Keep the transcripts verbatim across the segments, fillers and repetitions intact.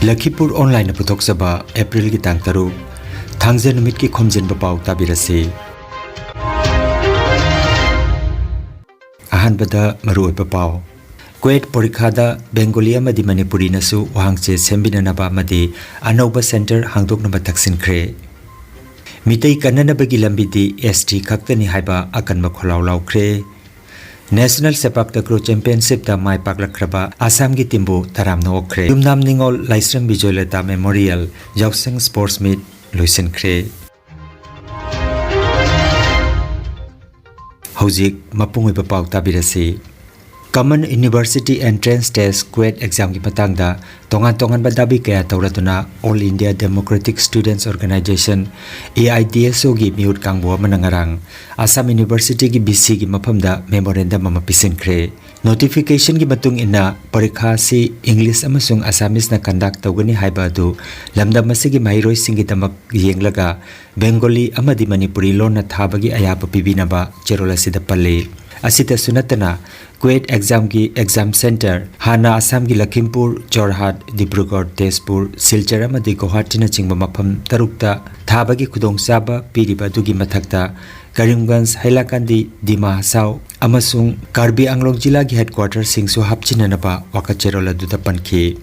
ꯂꯈꯤꯄꯨꯔ ꯑꯣꯟꯂꯥꯏꯟꯅ ꯄꯨꯊꯣꯛꯆꯕ ꯑꯦꯄ꯭ꯔꯤꯜꯒꯤ ꯇꯥꯡ ꯇꯔꯨꯛ, ꯊꯥꯡꯖ ꯅꯨꯃꯤꯠꯀꯤ ꯈꯣꯝꯖꯤꯟꯕ ꯄꯥꯎ ꯇꯥꯕꯤꯔꯁꯤ꯫ ꯑꯍꯥꯟꯕꯗ ꯃꯔꯨꯑꯣꯏꯕ ꯄꯥꯎ꯫ ꯀ꯭ꯋꯦꯠ ꯄꯣꯔꯤꯈꯥꯗ ꯕꯦꯡꯒꯣꯂꯤ ꯑꯃꯗꯤ ꯃꯅꯤꯄꯨꯔꯤꯅꯁꯨ ꯋꯥꯍꯪꯆꯦ ꯁꯦꯝꯕꯤꯅꯅꯕ ꯑꯃꯗꯤ ꯑꯅꯧꯕ ꯁꯦꯟꯇꯔ ꯍꯥꯡꯗꯣꯛꯅꯕ ꯇꯛꯁꯤꯟꯈ꯭ꯔꯦ꯫ ꯃꯤꯇꯩ ꯀꯟꯅꯅꯕꯒꯤ ꯂꯝꯕꯤꯗꯤ ꯑꯦꯁ ꯇꯤ ꯈꯛꯇꯅꯤ ꯍꯥꯏꯕ ꯑꯀꯟꯕ ꯈꯣꯜꯂꯥꯎ ꯂꯥꯎꯈ꯭ꯔꯦ꯫ ꯅꯦꯁꯅꯦꯜ ꯁꯦꯄꯥꯛ ꯇꯀ꯭ꯔꯣ ꯆꯦꯝꯄꯤꯌꯟꯁꯤꯞꯇ ꯃꯥꯏ ꯄꯥꯛꯂꯛꯈ꯭ꯔꯕ ꯑꯁꯥꯝꯒꯤ ꯇꯤꯝꯕꯨ ꯇꯔꯥꯝꯅ ꯑꯣꯛꯈ꯭ꯔꯦ꯫ ꯌꯨꯝꯅꯥꯝ ꯅꯤꯉꯣꯜ ꯂꯥꯏꯁ꯭ꯔꯝ ꯕꯤꯖꯣꯏꯂꯇꯥ ꯃꯦꯃꯣꯔꯤꯌꯦꯜ ꯌꯥꯎꯁꯪ ꯁ꯭ꯄꯣꯔꯠꯁ ꯃꯤꯠ ꯂꯣꯏꯁꯤꯟꯈ꯭ꯔꯦ꯫ ꯍꯧꯖꯤꯛ ꯃꯄꯨꯡ ꯑꯣꯏꯕ ꯄꯥꯎ ꯇꯥꯕꯤꯔꯁꯤ꯫ Common University Entrance Test, ꯀ꯭ꯋꯦꯠ, ꯑꯦꯛꯖꯥꯝꯒꯤ ꯃꯇꯥꯡꯗ ꯇꯣꯉꯥꯟ ꯇꯣꯉꯥꯟꯕ ꯗꯥꯕꯤ ꯀꯌꯥ ꯇꯧꯔꯗꯨꯅ All India Democratic Students Organisation, A I D S ꯑꯣꯒꯤ ꯃꯤꯍꯨꯠ ꯀꯥꯡꯕꯨ ꯑꯃꯅ ꯉꯔꯥꯡ ꯑꯁꯥꯝ ꯌꯨꯅꯤꯚꯔꯁꯤꯇꯤꯒꯤ ꯚꯤ ꯁꯤꯒꯤ ꯃꯐꯝꯗ ꯃꯦꯃꯣꯔꯦꯟꯗꯝ ꯑꯃ ꯄꯤꯁꯤꯟꯈ꯭ꯔꯦ꯫ ꯅꯣꯇꯤꯐꯤꯀꯦꯁꯟꯒꯤ ꯃꯇꯨꯡ ꯏꯟꯅ ꯄꯔꯤꯈꯥ ꯑꯁꯤ ꯏꯪꯂꯤꯁ ꯑꯃꯁꯨꯡ ꯑꯁꯥꯃꯤꯁꯅ ꯀꯟꯗꯛ ꯇꯧꯒꯅꯤ ꯍꯥꯏꯕ ꯑꯗꯨ ꯂꯝꯗꯝ ꯑꯁꯤꯒꯤ ꯃꯍꯩꯔꯣꯏꯁꯤꯡꯒꯤꯗꯃꯛ ꯌꯦꯡꯂꯒ ꯕꯦꯡꯒꯣꯂꯤ ꯑꯃꯗꯤ ꯃꯅꯤꯄꯨꯔꯤ ꯂꯣꯟꯅ ꯊꯥꯕꯒꯤ ꯑꯌꯥꯕ ꯄꯤꯕꯤꯅꯕ ꯆꯦꯔꯣꯜ ꯑꯁꯤꯗ ꯄꯜꯂꯤ꯫ ꯑꯁꯤꯇꯁꯨ ꯅꯠꯇꯅ ꯀ꯭ꯋꯦꯠ ꯑꯦꯛꯖꯥꯝꯒꯤ ꯑꯦꯛꯖꯥꯝ ꯁꯦꯟꯇꯔ ꯍꯥꯟꯅ ꯑꯁꯥꯝꯒꯤ ꯂꯈꯤꯝꯄꯨꯔ, ꯖꯣꯔꯍꯥꯠ, ꯗꯤꯕ꯭ꯔꯨꯒꯔ, ꯇꯦꯖꯄꯨꯔ, ꯁꯤꯜꯆꯔ ꯑꯃꯗꯤ ꯒꯧꯍꯥꯇꯤꯅꯆꯤꯡꯕ ꯃꯐꯝ ꯇꯔꯨꯛꯇ ꯊꯥꯕꯒꯤ ꯈꯨꯗꯣꯡꯆꯥꯕ ꯄꯤꯔꯤꯕ ꯑꯗꯨꯒꯤ ꯃꯊꯛꯇ ꯀꯔꯤꯝꯒꯟꯖ, ꯍꯩꯂꯥꯀꯥꯟꯗꯤ, ꯗꯤꯃꯥ ꯍꯁꯥꯎ ꯑꯃꯁꯨꯡ ꯀꯥꯔꯕꯤ ꯑꯪꯂꯣꯡ ꯖꯤꯂꯥꯒꯤ ꯍꯦꯗꯀ꯭ꯋꯥꯇꯔꯁꯤꯡꯁꯨ ꯍꯥꯞꯆꯤꯟꯅꯅꯕ ꯋꯥꯀꯠ ꯆꯦꯔꯣꯜ ꯑꯗꯨꯗ ꯄꯟꯈꯤ꯫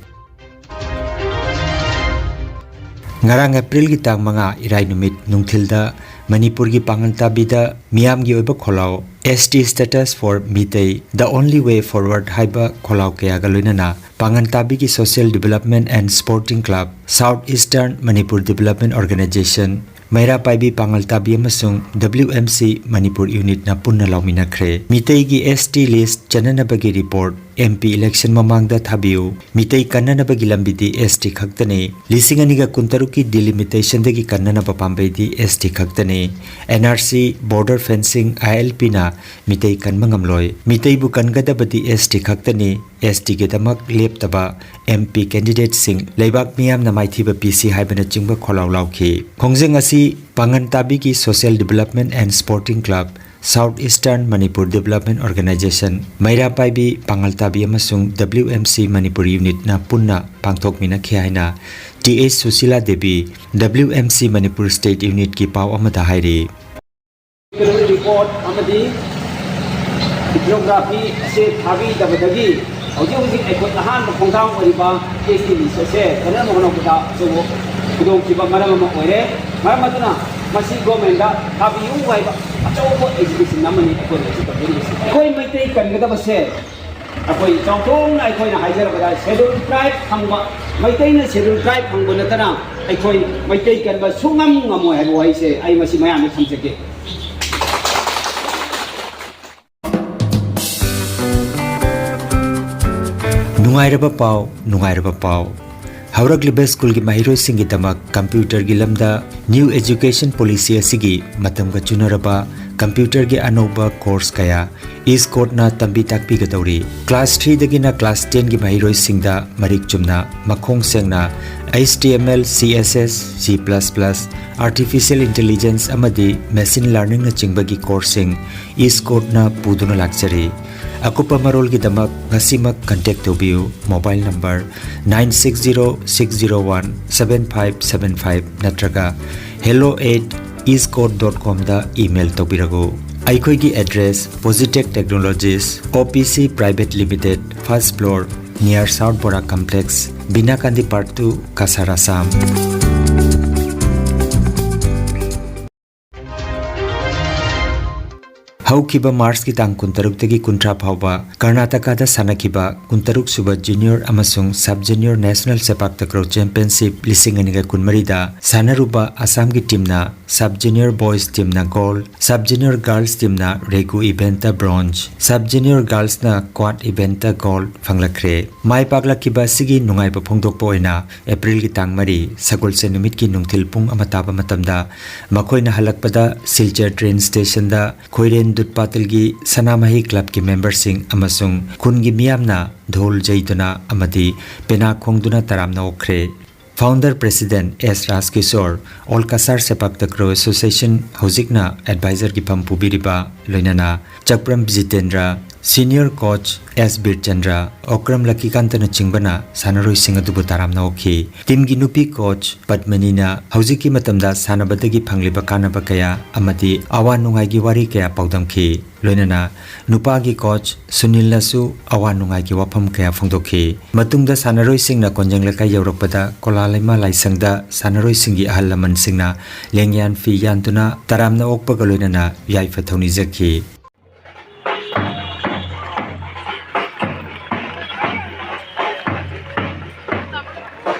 ꯉꯔꯥꯡ ꯑꯦꯄ꯭ꯔꯤꯜꯒꯤ ꯇꯥꯡ ꯃꯉꯥ, ꯏꯔꯥꯏ ꯅꯨꯃꯤꯠ ꯅꯨꯡꯊꯤꯜꯗ ꯃꯅꯤꯄꯨꯔꯒꯤ ꯄꯥꯡꯒꯜ ꯇꯥꯕꯤꯗ ꯃꯤꯌꯥꯝꯒꯤ ꯑꯣꯏꯕ ꯈꯣꯜꯂꯥꯎ "S T status for Meitei, the only way forward" ꯍꯥꯏꯕ ꯈꯣꯜꯂꯥꯎ ꯀꯌꯥꯒ ꯂꯣꯏꯅꯅ ꯄꯥꯡꯒꯜ ꯇꯥꯕꯤꯒꯤ Social Development and Sporting Club, South Eastern Manipur Development Organisation, ꯃꯩꯔꯥ ꯄꯥꯏꯕꯤ ꯄꯥꯡꯒꯜ ꯇꯥꯕꯤ ꯑꯃꯁꯨꯡ W M C ꯃꯅꯤꯄꯨꯔ ꯌꯨꯅꯤꯠꯅ ꯄꯨꯟꯅ ꯂꯥꯎꯃꯤꯟꯅꯈ꯭ꯔꯦ꯫ ꯃꯤꯇꯩꯒꯤ S T list ꯆꯟꯅꯅꯕꯒꯤ ꯔꯤꯄꯣꯔꯠ M P election ꯃꯃꯥꯡꯗ ꯊꯥꯕꯤꯌꯨ꯫ ꯃꯤꯇꯩ ꯀꯟꯅꯅꯕꯒꯤ ꯂꯝꯕꯤꯗꯤ S T ꯈꯛꯇꯅꯤ꯫ ꯂꯤꯁꯤꯡ ꯑꯅꯤꯒ ꯀꯨꯟꯇꯔꯨꯛꯀꯤ ꯗꯤꯂꯤꯃꯤꯇꯦꯁꯟꯗꯒꯤ ꯀꯟꯅꯅꯕ ꯄꯥꯝꯕꯩꯗꯤ S T ꯈꯛꯇꯅꯤ꯫ N R C, border fencing, I L P ꯅ ꯃꯤꯇꯩ ꯀꯟꯕ ꯉꯝꯂꯣꯏ꯫ ꯃꯤꯇꯩꯕꯨ ꯀꯟꯒꯗꯕꯗꯤ S T ꯈꯛꯇꯅꯤ꯫ S T ꯒꯤꯗꯃꯛ ꯂꯦꯞꯇꯕ M P candidateꯁꯤꯡ ꯂꯩꯕꯥꯛ ꯃꯤꯌꯥꯝꯅ ꯃꯥꯏꯊꯤꯕ ꯄꯤꯁꯤ ꯍꯥꯏꯕꯅꯆꯤꯡꯕ ꯈꯣꯜꯂꯥꯎ ꯂꯥꯎꯈꯤ꯫ ꯈꯣꯡꯖꯪ ꯑꯁꯤ ꯄꯥꯡꯒꯟ ꯇꯥꯕꯤꯒꯤ Social Development and Sporting Club, South Eastern Manipur Development Organization, ꯃꯩꯔꯥ ꯄꯥꯏꯕꯤ ꯄꯥꯉꯜ ꯇꯥꯕꯤ ꯑꯃꯁꯨꯡ W M C Manipur Unitꯅ ꯄꯨꯟꯅ ꯄꯥꯡꯊꯣꯛꯃꯤꯟꯅꯈꯤ ꯍꯥꯏꯅ T H Susila Devi, W M C Manipur State Unitꯀꯤ ꯄꯥꯎ ꯑꯃꯗ ꯍꯥꯏꯔꯤ꯫ ꯔꯤꯄꯣꯔꯠ ꯑꯃꯗꯤ ꯚꯤꯗꯤꯑꯣꯒ꯭ꯔꯥꯐꯤ ꯑꯁꯤ ꯊꯥꯕꯤꯗꯕꯗꯒꯤ ꯍꯧꯖꯤꯛ ꯍꯧꯖꯤꯛ ꯑꯩꯈꯣꯏ ꯑꯍꯥꯟꯕ ꯈꯣꯡꯊꯥꯡ ꯑꯣꯏꯔꯤꯕ T H T list ꯑꯁꯦ ꯐꯖꯅꯕ ꯍꯣꯠꯅꯕꯗ ꯑꯆꯧꯕ ꯈꯨꯗꯣꯡꯊꯤꯕ ꯃꯔꯝ ꯑꯃ ꯑꯣꯏꯔꯦ꯫ ꯃꯔꯝ ꯑꯗꯨꯅ ꯃꯁꯤ ꯒꯣꯔꯃꯦꯟꯗ ꯊꯥꯕꯤꯌꯨ ꯍꯥꯏꯕ ꯑꯆꯧꯕ ꯑꯦꯖꯤꯇꯦꯁꯟ ꯑꯃꯅꯤ ꯑꯩꯈꯣꯏꯅ ꯍꯧꯖꯤꯛ ꯇꯧꯖꯔꯤꯕꯁꯤ꯫ ꯑꯩꯈꯣꯏ ꯃꯩꯇꯩ ꯀꯟꯒꯗꯕꯁꯦ ꯑꯩꯈꯣꯏ ꯆꯥꯎꯊꯣꯛꯅ ꯑꯩꯈꯣꯏꯅ ꯍꯥꯏꯖꯔꯕꯗ ꯁꯦꯗꯨꯜ ꯇ꯭ꯔꯥꯏꯕ ꯐꯪꯕ, ꯃꯩꯇꯩꯅ ꯁꯦꯗꯨꯜ ꯇ꯭ꯔꯥꯏꯕ ꯐꯪꯕ ꯅꯠꯇꯅ ꯑꯩꯈꯣꯏ ꯃꯩꯇꯩ ꯀꯟꯕ ꯁꯨꯡꯉꯝ ꯉꯝꯃꯣꯏ ꯍꯥꯏꯕ ꯋꯥꯍꯩꯁꯦ ꯑꯩ ꯃꯁꯤ ꯃꯌꯥꯝꯗ ꯊꯝꯖꯒꯦ꯫ ꯅꯨꯡꯉꯥꯏꯔꯕ ꯄꯥꯎ, ꯅꯨꯡꯉꯥꯏꯔꯕ ꯄꯥꯎ꯫ ꯍꯧꯔꯛꯂꯤꯕ ꯁ꯭ꯀꯨꯜꯒꯤ ꯃꯍꯩꯔꯣꯏꯁꯤꯡꯒꯤꯗꯃꯛ ꯀꯝꯄ꯭ꯌꯨꯇꯔꯒꯤ ꯂꯝꯗ New Education Policy ꯑꯁꯤꯒꯤ ꯃꯇꯝꯒ ꯆꯨꯅꯔꯕ ꯀꯝꯄ꯭ꯌꯨꯇꯔꯒꯤ ꯑꯅꯧꯕ ꯀꯣꯔꯁ ꯀꯌꯥ ꯏꯁꯀꯣꯔꯠꯅ ꯇꯝꯕꯤ ꯇꯥꯛꯄꯤꯒꯗꯧꯔꯤ꯫ ꯀ꯭ꯂꯥꯁ threeꯗꯒꯤꯅ ꯀ꯭ꯂꯥꯁ tenꯒꯤ ꯃꯍꯩꯔꯣꯏꯁꯤꯡꯗ ꯃꯔꯤꯛ ꯆꯨꯝꯅ, ꯃꯈꯣꯡ ꯁꯦꯡꯅ H T M L, C S S, C plus plus, Artificial Intelligence ꯑꯃꯗꯤ Machine Learningꯅꯆꯤꯡꯕꯒꯤ ꯀꯣꯔꯁꯁꯤꯡ ꯏꯁꯀꯣꯔꯠꯅ ꯄꯨꯗꯨꯅ ꯂꯥꯛꯆꯔꯤ꯫ ꯑꯀꯨꯞꯄ ꯃꯔꯣꯜꯒꯤꯗꯃꯛ ꯉꯁꯤꯃꯛ ꯀꯟꯇꯦꯛ ꯇꯧꯕꯤꯌꯨ꯫ Mobile number nine six zero six zero one seven five seven five ꯅꯠꯇ꯭ꯔꯒ hello at eastcourt dot comꯗ ꯏꯃꯦꯜ ꯇꯧꯕꯤꯔꯛꯎ꯫ ꯑꯩꯈꯣꯏꯒꯤ address: Positech Technologies, O P C Private Limited, first floor, near South Bora Complex, Binakandi Part two, Kasar, Assam꯫ ꯍꯧꯈꯤꯕ ꯃꯥꯔꯆꯀꯤ ꯇꯥꯡ ꯀꯨꯟꯇꯔꯨꯛꯇꯒꯤ ꯀꯨꯟꯊ꯭ꯔꯥ ꯐꯥꯎꯕ ꯀꯔꯅꯥꯇꯀꯥꯗ ꯁꯥꯟꯅꯈꯤꯕ ꯀꯨꯟꯇꯔꯨꯛ ꯁꯨꯕ ꯖꯨꯅꯤꯌꯔ ꯑꯃꯁꯨꯡ sub junior national sepak takraw championship ꯂꯤꯁꯤꯡ ꯑꯅꯤꯒ ꯀꯨꯟꯃꯔꯤꯗ ꯁꯥꯟꯅꯔꯨꯕ ꯑꯁꯥꯝꯒꯤ ꯇꯤꯝꯅ ꯁꯕ ꯖꯨꯅꯤꯌꯔ ꯕꯣꯏꯁ ꯇꯤꯝꯅ ꯒꯣꯜ, ꯁꯕ ꯖꯨꯅꯤꯌꯔ ꯒꯥꯔꯜꯁ ꯇꯤꯝꯅ ꯔꯦꯒꯨ ꯏꯚꯦꯟꯠꯇ ꯕ꯭ꯔꯣꯟꯖ, ꯁꯕ ꯖꯨꯅꯤꯌꯔ ꯒꯥꯔꯜꯁꯅ ꯀ꯭ꯋꯥꯗ ꯏꯚꯦꯟꯠꯇ ꯒꯣꯜ ꯐꯪꯂꯛꯈ꯭ꯔꯦ꯫ ꯃꯥꯏ ꯄꯥꯛꯂꯛꯈꯤꯕ ꯑꯁꯤꯒꯤ ꯅꯨꯡꯉꯥꯏꯕ ꯐꯣꯡꯗꯣꯛꯄ ꯑꯣꯏꯅ ꯑꯦꯄ꯭ꯔꯤꯜꯒꯤ ꯇꯥꯡ ꯃꯔꯤ, ꯁꯒꯣꯜꯁꯦꯟ ꯅꯨꯃꯤꯠꯀꯤ ꯅꯨꯡꯊꯤꯜ ꯄꯨꯡ ꯑꯃ ꯇꯥꯕ ꯃꯇꯝꯗ ꯃꯈꯣꯏꯅ ꯍꯜꯂꯛꯄꯗ ꯁꯤꯜꯆꯔ ꯇ꯭ꯔꯦꯟ ꯁ꯭ꯇꯦꯁꯟꯗ ꯈꯣꯏꯔꯦꯟ ꯗꯨꯠ ꯄꯥꯇꯜꯒꯤ ꯁꯅꯥꯃꯍꯤ ꯀ꯭ꯂꯕꯀꯤ ꯃꯦꯝꯕꯔꯁꯤꯡ ꯑꯃꯁꯨꯡ ꯈꯨꯟꯒꯤ ꯃꯤꯌꯥꯝꯅ ꯙꯣꯜ ꯌꯩꯗꯨꯅ ꯑꯃꯗꯤ ꯄꯦꯅꯥ ꯈꯣꯡꯗꯨꯅ ꯇꯔꯥꯝꯅ ꯑꯣꯛꯈ꯭ꯔꯦ꯫ Founder President S Rajkishore, All Cachar Sepak Takraw Association, ꯍꯧꯖꯤꯛꯅ advisorꯒꯤ ꯐꯝ ꯄꯨꯕꯤꯔꯤꯕ, ꯂꯣꯏꯅꯅ Chakpram Jitendra, senior coach S ꯕꯤꯔꯆꯟꯗ꯭ꯔ, Okram ꯂꯛꯀꯤꯀꯥꯟꯇꯅꯆꯤꯡꯕꯅ ꯁꯥꯟꯅꯔꯣꯏꯁꯤꯡ ꯑꯗꯨꯕꯨ ꯇꯔꯥꯝꯅ ꯑꯣꯛꯈꯤ꯫ Teamꯒꯤ ꯅꯨꯄꯤ coach ꯄꯗꯃꯅꯤꯅ ꯍꯧꯖꯤꯛꯀꯤ ꯃꯇꯝꯗ ꯁꯥꯟꯅꯕꯗꯒꯤ ꯐꯪꯂꯤꯕ ꯀꯥꯟꯅꯕ ꯀꯌꯥ ꯑꯃꯗꯤ ꯑꯋꯥ ꯅꯨꯡꯉꯥꯏꯒꯤ ꯋꯥꯔꯤ ꯀꯌꯥ ꯄꯥꯎꯗꯝꯈꯤ꯫ ꯂꯣꯏꯅꯅ ꯅꯨꯄꯥꯒꯤ coach ꯁꯨꯅꯤꯜꯅꯁꯨ ꯑꯋꯥ ꯅꯨꯡꯉꯥꯏꯒꯤ ꯋꯥꯐꯝ ꯀꯌꯥ ꯐꯣꯡꯗꯣꯛꯈꯤ꯫ ꯃꯇꯨꯡꯗ ꯁꯥꯟꯅꯔꯣꯏꯁꯤꯡꯅ ꯀꯣꯟꯖꯦꯡ ꯂꯩꯀꯥꯏ ꯌꯧꯔꯛꯄꯗ ꯀꯣꯂꯥ ꯂꯩꯃ ꯂꯥꯏꯁꯪꯗ ꯁꯥꯟꯅꯔꯣꯏꯁꯤꯡꯒꯤ ꯑꯍꯜ ꯂꯃꯟꯁꯤꯡꯅ ꯂꯦꯡꯌꯥꯟ ꯐꯤ ꯌꯥꯟꯗꯨꯅ ꯇꯔꯥꯝꯅ ꯑꯣꯛꯄꯒ ꯂꯣꯏꯅꯅ ꯌꯥꯏꯐ ꯊꯧꯅꯤꯖꯈꯤ꯫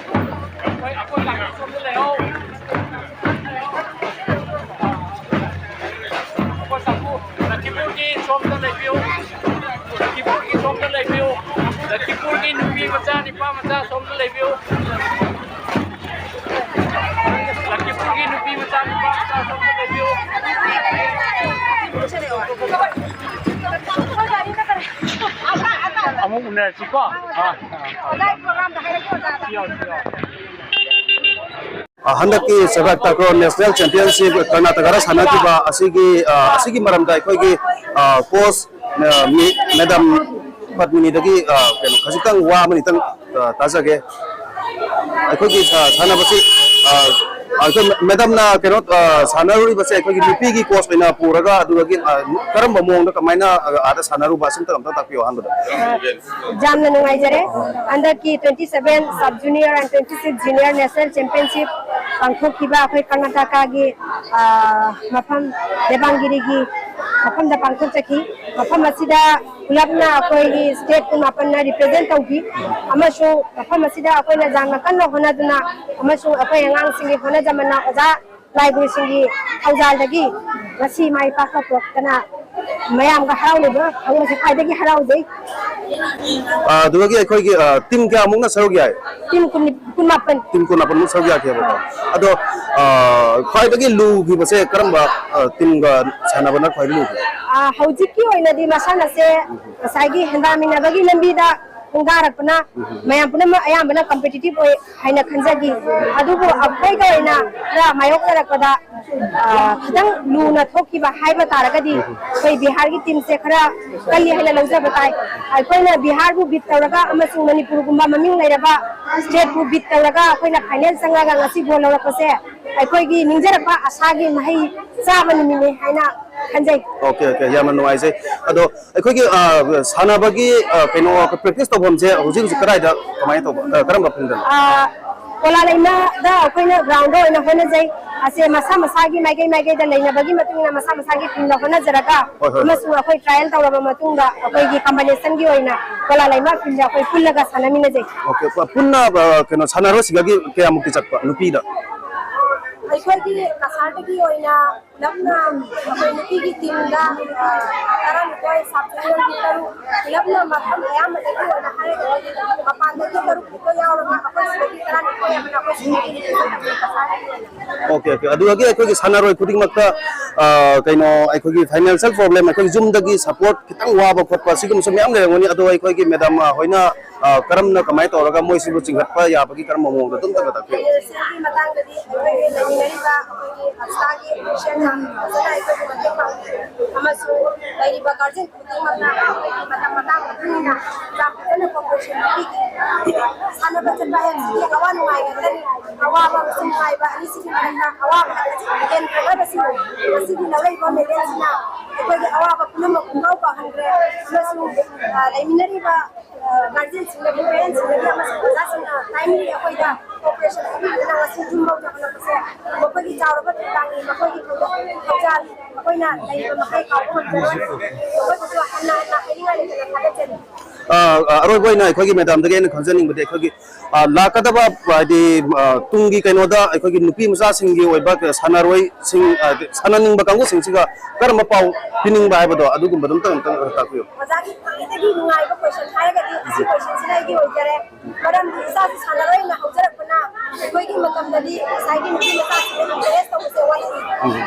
ꯂꯛꯈꯤꯄꯨꯔꯒꯤ ꯁꯣꯝꯗ ꯂꯩꯕꯤꯌꯨ꯫ ꯂꯛꯈꯤꯄꯨꯔꯒꯤ ꯁꯣꯝꯗ ꯂꯩꯕꯤꯌꯨ꯫ ꯂꯛꯈꯤꯄꯨꯔꯒꯤ ꯅꯨꯄꯤ ꯃꯆꯥ, ꯅꯨꯄꯥ ꯃꯆꯥ ꯁꯣꯝꯗ ꯂꯩꯕꯤꯌꯨ꯫ ꯂꯛꯈꯤꯄꯨꯔꯒꯤ ꯅꯨꯄꯤ ꯃꯆꯥ, ꯅꯨꯄꯥ ꯃꯆꯥ ꯁꯣꯝꯗ ꯂꯩꯕꯤꯌꯨ꯫ ꯑꯃꯨꯛ ꯎꯅꯔꯁꯤꯀꯣ꯫ ꯑꯥ, ꯑꯥ, ꯑꯥ꯫ ꯁꯤ ꯌꯥꯎ, ꯁꯤ ꯌꯥꯎ꯫ ꯑ, ꯍꯟꯗꯛꯀꯤ ꯁꯦꯄꯥꯛ ꯇꯥꯀ꯭ꯔꯣ ꯅꯦꯁꯅꯦꯜ ꯆꯦꯝꯄꯤꯌꯟꯁꯤꯞ ꯀꯔꯅꯥꯇꯀꯥꯗ ꯁꯥꯟꯅꯈꯤꯕ ꯑꯁꯤꯒꯤ, ꯑ, ꯑꯁꯤꯒꯤ ꯃꯔꯝꯗ ꯑꯩꯈꯣꯏꯒꯤ, ꯑ, ꯀꯣꯆ, ꯑ, ꯃꯤ-, ꯃꯦꯗꯥꯝ ꯄꯗꯃꯤꯅꯤꯗꯒꯤ, ꯑ, ꯀꯩꯅꯣ, ꯈꯖꯤꯛꯇꯪ ꯋꯥ ꯑꯃꯅꯤꯇꯪ, ꯑ, ꯇꯥꯖꯒꯦ꯫ ꯑꯩꯈꯣꯏꯒꯤ, ꯑ, ꯁꯥꯟꯅꯕꯁꯤ, ꯑ, ꯑꯩꯈꯣꯏ ꯃꯦꯗꯥꯝꯅ ꯀꯩꯅꯣ, ꯑ, ꯁꯥꯟꯅꯔꯨꯔꯤꯕꯁꯦ ꯑꯩꯈꯣꯏꯒꯤ ꯅꯨꯄꯤꯒꯤ ꯀꯣꯆ ꯑꯣꯏꯅ ꯄꯨꯔꯒ, ꯑꯗꯨꯗꯒꯤ, ꯑ, ꯀꯔꯝꯕ ꯃꯑꯣꯡꯗ ꯀꯃꯥꯏꯅ, ꯑ, ꯑꯥꯗ ꯁꯥꯟꯅꯔꯨꯕ, ꯑꯁꯤꯝꯇꯪ ꯑꯝꯇꯪ ꯇꯥꯛꯄꯤꯌꯨ ꯑꯍꯥꯟꯕꯗ꯫ ꯌꯥꯝꯅ ꯅꯨꯡꯉꯥꯏꯖꯔꯦ꯫ ꯍꯟꯗꯛꯀꯤ twenty seven sub junior and twenty six junior national championship ꯄꯥꯡꯊꯣꯛꯈꯤꯕ ꯑꯩꯈꯣꯏ ꯀꯔꯅꯥꯇꯀꯥꯒꯤ, ꯑ, ꯃꯐꯝ ꯗꯦꯕꯥꯡꯒꯤꯔꯤꯒꯤ ꯃꯐꯝꯗ ꯄꯥꯡꯊꯣꯛꯆꯈꯤ꯫ ꯃꯐꯝ ꯑꯁꯤꯗ ꯄꯨꯂꯞꯅ ꯑꯩꯈꯣꯏꯒꯤ state ꯀꯨꯟꯃꯥꯄꯟꯅ represent ꯇꯧꯈꯤ, ꯑꯃꯁꯨꯡ ꯃꯐꯝ ꯑꯁꯤꯗ ꯑꯩꯈꯣꯏꯅ ꯌꯥꯝꯅ ꯀꯟꯅ ꯍꯣꯠꯅꯗꯨꯅ ꯑꯃꯁꯨꯡ ꯑꯩꯈꯣꯏ ꯑꯉꯥꯡꯁꯤꯡꯒꯤ ꯍꯣꯠꯅꯖꯃꯟꯅ ꯑꯣꯖꯥ ꯂꯥꯏꯒꯨꯔꯨꯁꯤꯡꯒꯤ ꯊꯧꯖꯥꯜꯗꯒꯤ ꯉꯁꯤ ꯃꯥꯏ ꯄꯥꯛꯄ ꯄꯨꯔꯛꯇꯅ ꯃꯌꯥꯝꯒ ꯍꯔꯥꯎꯅꯕ ꯐꯪꯕꯁꯦ ꯈ꯭ꯋꯥꯏꯗꯒꯤ ꯍꯔꯥꯎꯖꯩ꯫ ꯑ, ꯑꯗꯨꯗꯒꯤ ꯑꯩꯈꯣꯏꯒꯤ, ꯑ, team ꯀꯌꯥꯃꯨꯛꯅ ꯁꯔꯨꯛ ꯌꯥꯏ? Team ꯀꯨꯟ, ꯀꯨꯟꯃꯥꯄꯟ꯫ Team ꯀꯨꯟꯃꯥꯄꯟꯃꯨꯛ ꯁꯔꯨꯛ ꯌꯥꯈꯤꯑꯕꯀꯣ꯫ ꯑꯗꯣ, ꯑ, ꯈ꯭ꯋꯥꯏꯗꯒꯤ ꯂꯨꯈꯤꯕꯁꯦ ꯀꯔꯝꯕ, ꯑ, teamꯒ ꯁꯥꯟꯅꯕꯅ ꯈ꯭ꯋꯥꯏꯗꯒꯤ ꯂꯨꯒꯦ? ꯑ, ꯍꯧꯖꯤꯛꯀꯤ ꯑꯣꯏꯅꯗꯤ ꯃꯁꯥꯟꯅꯁꯦ ꯉꯁꯥꯏꯒꯤ ꯍꯦꯟꯗꯥꯃꯤꯟꯅꯕꯒꯤ ꯂꯝꯕꯤꯗ ꯈꯣꯡꯗꯥꯔꯛꯄꯅ ꯃꯌꯥꯝ ꯄꯨꯝꯅꯃꯛ ꯑꯌꯥꯝꯕꯅ ꯀꯝꯄꯤꯇꯤꯇꯤꯚ ꯑꯣꯏ ꯍꯥꯏꯅ ꯈꯟꯖꯈꯤ꯫ ꯑꯗꯨꯕꯨ ꯑꯩꯈꯣꯏꯒ ꯑꯣꯏꯅ ꯈꯔ ꯃꯥꯌꯣꯛꯅꯔꯛꯄꯗ, ꯑ, ꯈꯤꯇꯪ ꯂꯨꯅ ꯊꯣꯛꯈꯤꯕ ꯍꯥꯏꯕ ꯇꯥꯔꯒꯗꯤ, ꯑꯩꯈꯣꯏ ꯕꯤꯍꯥꯔꯒꯤ ꯇꯤꯝꯁꯦ ꯈꯔ ꯀꯜꯂꯤ ꯍꯥꯏꯅ ꯂꯧꯖꯕ ꯇꯥꯏ꯫ ꯑꯩꯈꯣꯏꯅ ꯕꯤꯍꯥꯔꯕꯨ ꯕꯤꯠ ꯇꯧꯔꯒ ꯑꯃꯁꯨꯡ ꯃꯅꯤꯄꯨꯔꯒꯨꯝꯕ ꯃꯃꯤꯡ ꯂꯩꯔꯕ ꯁ꯭ꯇꯦꯠꯄꯨ ꯕꯤꯠ ꯇꯧꯔꯒ ꯑꯩꯈꯣꯏꯅ ꯐꯥꯏꯅꯦꯜ ꯆꯪꯉꯒ ꯉꯁꯤ ꯒꯣꯜ ꯂꯧꯔꯛꯄꯁꯦ ꯑꯩꯈꯣꯏꯒꯤ ꯅꯤꯡꯖꯔꯛꯄ ꯑꯁꯥꯒꯤ ꯃꯍꯩ ꯆꯥꯕ ꯅꯨꯃꯤꯠꯅꯤ ꯍꯥꯏꯅ ꯈꯟꯖꯩ꯫ ꯑꯣꯀꯦ, ꯑꯣꯀꯦ, ꯌꯥꯝꯅ ꯅꯨꯡꯉꯥꯏꯖꯩ꯫ ꯑꯗꯣ ꯑꯩꯈꯣꯏꯒꯤ, ꯑ, ꯁꯥꯟꯅꯕꯒꯤ, ꯑ, ꯀꯩꯅꯣ, ꯄ꯭ꯔꯦꯛꯇꯤꯁ ꯇꯧꯐꯝꯁꯦ ꯍꯧꯖꯤꯛ ꯍꯧꯖꯤꯛ ꯀꯗꯥꯏꯗ, ꯀꯃꯥꯏꯅ ꯇꯧꯕ, ꯑ, ꯀꯔꯝꯕ ꯐꯤꯜꯗꯅꯣ? ꯑ, ꯀꯣꯂꯥ ꯂꯩꯃꯗ ꯑꯩꯈꯣꯏꯅ ꯒ꯭ꯔꯥꯎꯟꯗ ꯑꯣꯏꯅ ꯍꯣꯠꯅꯖꯩ꯫ ꯑꯁꯦ ꯃꯁꯥ ꯃꯁꯥꯒꯤ ꯃꯥꯏꯀꯩ ꯃꯥꯏꯀꯩꯗ ꯂꯩꯅꯕꯒꯤ ꯃꯇꯨꯡ ꯏꯟꯅ ꯃꯁꯥ ꯃꯁꯥꯒꯤ ꯐꯤꯜꯗ ꯍꯣꯠꯅꯖꯔꯒ ꯍꯣꯏ, ꯍꯣꯏ, ꯍꯣꯏ꯫ ꯑꯃꯁꯨꯡ ꯑꯩꯈꯣꯏ ꯇ꯭ꯔꯥꯏꯌꯦꯜ ꯇꯧꯔꯕ ꯃꯇꯨꯡꯗ ꯑꯩꯈꯣꯏꯒꯤ ꯀꯝꯕꯥꯏꯅꯦꯁꯟꯒꯤ ꯑꯣꯏꯅ ꯀꯣꯂꯥ ꯂꯩꯃ ꯐꯤꯜꯗ ꯑꯩꯈꯣꯏ ꯄꯨꯜꯂꯒ ꯁꯥꯟꯅꯃꯤꯟꯅꯖꯩ꯫ ꯑꯣꯀꯦ, ꯄ-, ꯄꯨꯟꯅ, ꯑ, ꯀꯩꯅꯣ, ꯁꯥꯟꯅꯔꯣꯏꯁꯤꯡꯒꯤ ꯀꯌꯥꯃꯨꯛꯇꯤ ꯆꯠꯄ ꯅꯨꯄꯤꯗ? ꯑꯩꯈꯣꯏꯒꯤ ꯀꯁꯥꯔꯗꯒꯤ ꯑꯣꯏꯅ ꯄꯨꯂꯞꯅ ꯑꯩꯈꯣꯏ ꯅꯨꯄꯤꯒꯤ ꯇꯤꯝꯗ, ꯑ, ꯇꯔꯥꯅꯤꯊꯣꯏ, ꯁꯕ ꯖꯣꯅꯦꯜꯒꯤ ꯇꯔꯨꯛ, ꯄꯨꯂꯞꯅ ꯃꯐꯝ ꯑꯌꯥꯝꯕꯗꯒꯤ ꯑꯣꯏꯅ ꯍꯥꯏꯔꯒꯗꯤ ꯃꯄꯥꯟꯗꯒꯤ ꯇꯔꯨꯛ ꯈꯛꯇ ꯌꯥꯎꯔꯒ ꯑꯩꯈꯣꯏ ꯁꯤꯗꯒꯤ ꯇꯔꯥꯅꯤꯊꯣꯏ ꯑꯃꯅ ꯑꯩꯈꯣꯏ ꯁꯤꯗꯒꯤ ꯀꯁꯥꯔꯗꯒꯤ ꯑꯣꯏꯅ꯫ Okay, okay. ꯑꯗꯨꯗꯒꯤ ꯑꯩꯈꯣꯏꯒꯤ ꯁꯥꯟꯅꯔꯣꯏ ꯈꯨꯗꯤꯡꯃꯛꯇ, ꯑ, ꯀꯩꯅꯣ, ꯑꯩꯈꯣꯏꯒꯤ ꯐꯥꯏꯅꯥꯟꯁꯤꯌꯦꯜ ꯄ꯭ꯔꯣꯕ꯭ꯂꯦꯝ, ꯑꯩꯈꯣꯏꯒꯤ ꯌꯨꯝꯗꯒꯤ ꯁꯄꯣꯔꯠ ꯈꯤꯇꯪ ꯋꯥꯕ ꯈꯣꯠꯄ ꯁꯤꯒꯨꯝꯕꯁꯨ ꯃꯌꯥꯝ ꯂꯩꯔꯝꯒꯅꯤ꯫ ꯑꯗꯣ ꯑꯩꯈꯣꯏꯒꯤ ꯃꯦꯗꯥꯝ, ꯑ, ꯍꯣꯏꯅ, ꯑ, ꯀꯔꯝꯅ, ꯀꯃꯥꯏꯅ ꯇꯧꯔꯒ ꯃꯣꯏꯁꯤꯕꯨ ꯆꯤꯡꯈꯠꯄ ꯌꯥꯕꯒꯤ ꯀꯔꯝꯕ ꯃꯑꯣꯡꯗ ꯑꯗꯨꯝꯇꯪꯒ ꯇꯥꯛꯄꯤꯌꯨ꯫ ꯐꯥꯏꯅꯥꯟꯁꯤꯌꯦꯜꯒꯤ ꯃꯇꯥꯡꯗꯗꯤ ꯑꯩꯈꯣꯏꯒꯤ ꯂꯩꯃꯤꯟꯅꯔꯤꯕ ꯑꯩꯈꯣꯏꯒꯤ ꯑꯁꯥꯒꯤ ꯑꯣꯐꯤꯁꯤꯌꯦꯜꯅ ꯐꯖꯅ ꯑꯩꯈꯣꯏꯒꯤ ꯃꯇꯦꯡ ꯄꯥꯡꯕꯤ, ꯑꯃꯁꯨꯡ ꯂꯩꯔꯤꯕ ꯒꯥꯔꯖꯤꯌꯟ ꯈꯨꯗꯤꯡꯃꯛꯅ ꯑꯩꯈꯣꯏꯒꯤ ꯃꯇꯝ ꯃꯇꯥꯡ ꯃꯇꯨꯡ ꯏꯟꯅ ꯌꯥꯝ ꯐꯖꯅ ꯀꯣꯑꯣꯄꯔꯦꯁꯟ ꯄꯤꯔꯤ꯫ ꯁꯥꯟꯅꯕ ꯆꯠꯄ ꯍꯥꯏꯕꯁꯤꯗꯤ ꯑꯋꯥ ꯅꯨꯡꯉꯥꯏ ꯉꯥꯛꯇꯅꯤ꯫ ꯑꯋꯥꯕ ꯑꯃꯁꯨꯡ ꯅꯨꯡꯉꯥꯏꯕ ꯑꯅꯤꯁꯤꯒꯤ ꯃꯔꯛꯇ ꯑꯋꯥꯕ ꯍꯥꯏꯕꯁꯤ ꯍꯦꯟꯊꯅꯕꯁꯨ ꯉꯁꯤꯒꯤ ꯂꯧꯔꯛꯏꯕ ꯃꯦꯗꯜꯁꯤꯅ ꯑꯩꯈꯣꯏꯒꯤ ꯑꯋꯥꯕ ꯄꯨꯝꯅꯃꯛ ꯄꯨꯡꯀꯥꯎ ꯀꯥꯎꯍꯟꯈ꯭ꯔꯦ꯫ ꯑꯃꯁꯨꯡ, ꯑ, ꯂꯩꯃꯤꯟꯅꯔꯤꯕ, ꯑ, ꯒꯥꯔꯖꯤꯌꯟꯁꯤꯡꯗꯒꯤ, ꯄꯦꯔꯦꯟꯁꯁꯤꯡꯗꯒꯤ ꯑꯃꯁꯨꯡ ꯑꯣꯖꯥꯁꯤꯡꯅ ꯇꯥꯏꯝꯂꯤ ꯑꯩꯈꯣꯏꯗ ꯀꯣꯑꯣꯄꯔꯦꯁꯟ ꯄꯤꯕꯤꯗꯨꯅ ꯉꯁꯤ ꯌꯨꯝꯐꯥꯎ ꯌꯧꯍꯜꯂꯛꯄꯁꯦ ꯃꯈꯣꯏꯒꯤ ꯆꯥꯎꯔꯕ ꯊꯧꯗꯥꯡꯅꯤ, ꯃꯈꯣꯏꯒꯤ ꯊꯧꯗꯥꯡ ꯊꯧꯖꯥꯜ ꯑꯩꯈꯣꯏꯅ ꯂꯩꯔꯤꯕ ꯃꯈꯩ ꯀꯥꯎꯕ ꯉꯝꯖꯔꯣꯏ꯫ ꯃꯈꯣꯏꯕꯨꯁꯨ ꯍꯟꯅ ꯍꯟꯅ ꯍꯥꯏꯅꯤꯡꯉꯥꯏ ꯂꯩꯇꯅ ꯊꯥꯒꯠꯆꯔꯤ꯫ ꯑ, ꯑ, ꯑꯔꯣꯏꯕ ꯑꯣꯏꯅ ꯑꯩꯈꯣꯏꯒꯤ ꯃꯦꯗꯥꯝꯗꯒꯤ ꯑꯩꯅ ꯈꯪꯖꯅꯤꯡꯕꯗꯤ ꯑꯩꯈꯣꯏꯒꯤ, ꯑ, ꯂꯥꯛꯀꯗꯕ ꯍꯥꯏꯗꯤ, ꯑ, ꯇꯨꯡꯒꯤ ꯀꯩꯅꯣꯗ ꯑꯩꯈꯣꯏꯒꯤ ꯅꯨꯄꯤ ꯃꯆꯥꯁꯤꯡꯒꯤ ꯑꯣꯏꯕ ꯁꯥꯟꯅꯔꯣꯏꯁꯤꯡ, ꯑ, ꯁꯥꯟꯅꯅꯤꯡꯕ ꯀꯥꯡꯕꯨꯁꯤꯡꯁꯤꯒ ꯀꯔꯝꯕ ꯄꯥꯎ ꯄꯤꯅꯤꯡꯕ ꯍꯥꯏꯕꯗꯣ ꯑꯗꯨꯒꯨꯝꯕꯗꯣ ꯑꯝꯇꯪ, ꯑꯝꯇꯪ ꯇꯥꯛꯄꯤꯌꯨ꯫ ꯑꯣꯖꯥꯒꯤ ꯈ꯭ꯋꯥꯏꯗꯒꯤ ꯅꯨꯡꯉꯥꯏꯕ ꯀꯣꯏꯁꯟ ꯍꯥꯏꯔꯒꯗꯤ ꯑꯁꯤ ꯀꯣꯏꯁꯟꯁꯤꯅ ꯑꯩꯒꯤ ꯑꯣꯏꯖꯔꯦ꯫ ꯃꯔꯝꯗꯤ ꯏꯆꯥꯁꯤ ꯁꯥꯟꯅꯔꯣꯏꯅ ꯍꯧꯖꯔꯛꯄꯅ ꯑꯩꯈꯣꯏꯒꯤ ꯃꯇꯝꯗꯗꯤ ꯉꯁꯥꯏꯒꯤ ꯅꯨꯄꯤ ꯃꯆꯥꯁꯤꯡꯗ ꯏꯟꯀꯔꯦꯖ ꯇꯧꯕꯁꯦ ꯋꯥꯠꯂꯤ꯫